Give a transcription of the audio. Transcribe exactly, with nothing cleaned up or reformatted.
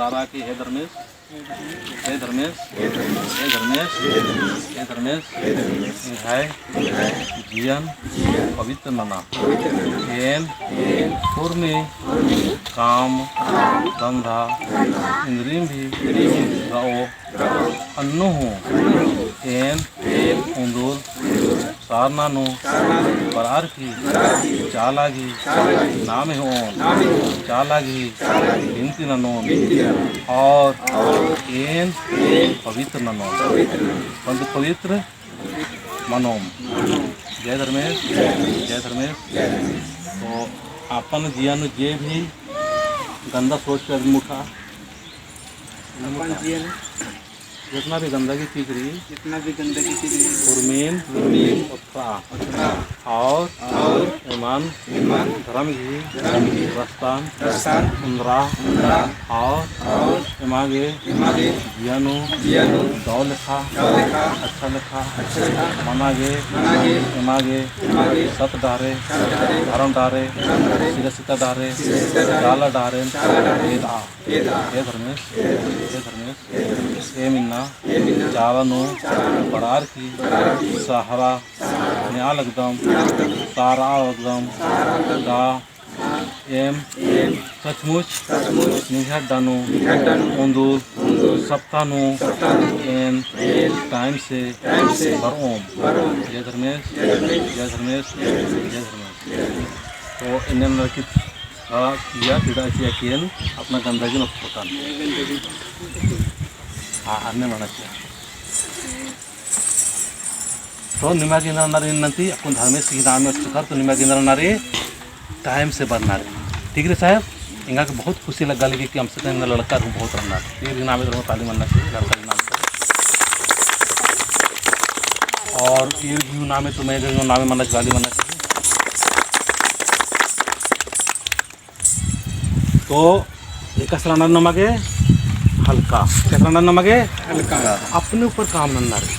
सारा की, हे धर्मेस, हे धर्मेस, हे धर्मेस, हे धर्मेस, एंग्है जियन पवित्र नना। एन उर्मी काम धंधा इन्द्रिम भी रओ अन्नु हूँ। एन ओन्दुल सरना नू बरअर की चाला गही नामे हूँ ओन, चाला गही बिनती ननोन और एन पवित्र ननोन, पवित्र मनोम। जय धर्मेस, जय धर्मेस। तो अपन जिया नू जे भी गंदा सोच कर मुठा, अपन जिया नू जितना भी गंदगी चीज रई, जितना भी गंदगी चीज रई, उर्मिन, उर्मिन, ओथरा, ओथरा, और, और, एमन, एमन, धर्म गही, धर्म गही, रस्तान, रस्तान, उन्दरा, उन्दरा, और, और, एमा गे, एमा गे, जिया नू, जिया नू, दव लेखा, दव लेखा, अच्छा लेखा, अच्छा लेखा, मना गे, मना गे, एमा गे, एमा गे, सत डहरे, सत डहरे, धर्म डहरे, धर्म डहरे, सिरा सिता डहरे, सिरा सिता डहरे, चाला डहरे, चाला डहरे, एदा। हे धर्मेस, हे धर्मेस, एम इन्ना चाला नू बरअर की सहारा नेआ लगदम, सहारा लगदम, का एम सचमुच निंग्है अड्डा नू ओन्दुल सप्ताह नू एन time से बरओम। जय धर्मेस, जय धर्मेस, जय धर्मेस। तो एन्ने नलखी हाँ, किया, किड़ा चिआ कि एन अपना गंदगी नू पोतान। हाँ, अन्ने मना चिआ। तो निमा गे एन्देर नना रई नन्ती, अक्कुन धर्मेस गही नामे ओच्चकर, तो निमा गे एन्देर नना रई, time से बरना रई। ठीक रई साहेब, एंगा गे बहुत खुशी लग्गा लगी कि कम से कम लड़का हूँ बहुत रअनर। ईर गही नामे तो ताली मन्ना चाहिए, लड़का गही नामे तो। और ईर गही नामे तो मैं गही नामे मन्ना चाहिए, ताली मन्ना चाहिए। तो एकासे रअनर नमा गे हल्का, एकासे रअनर नमा गे हल्का। अपने ऊपर काम नन्ना रई।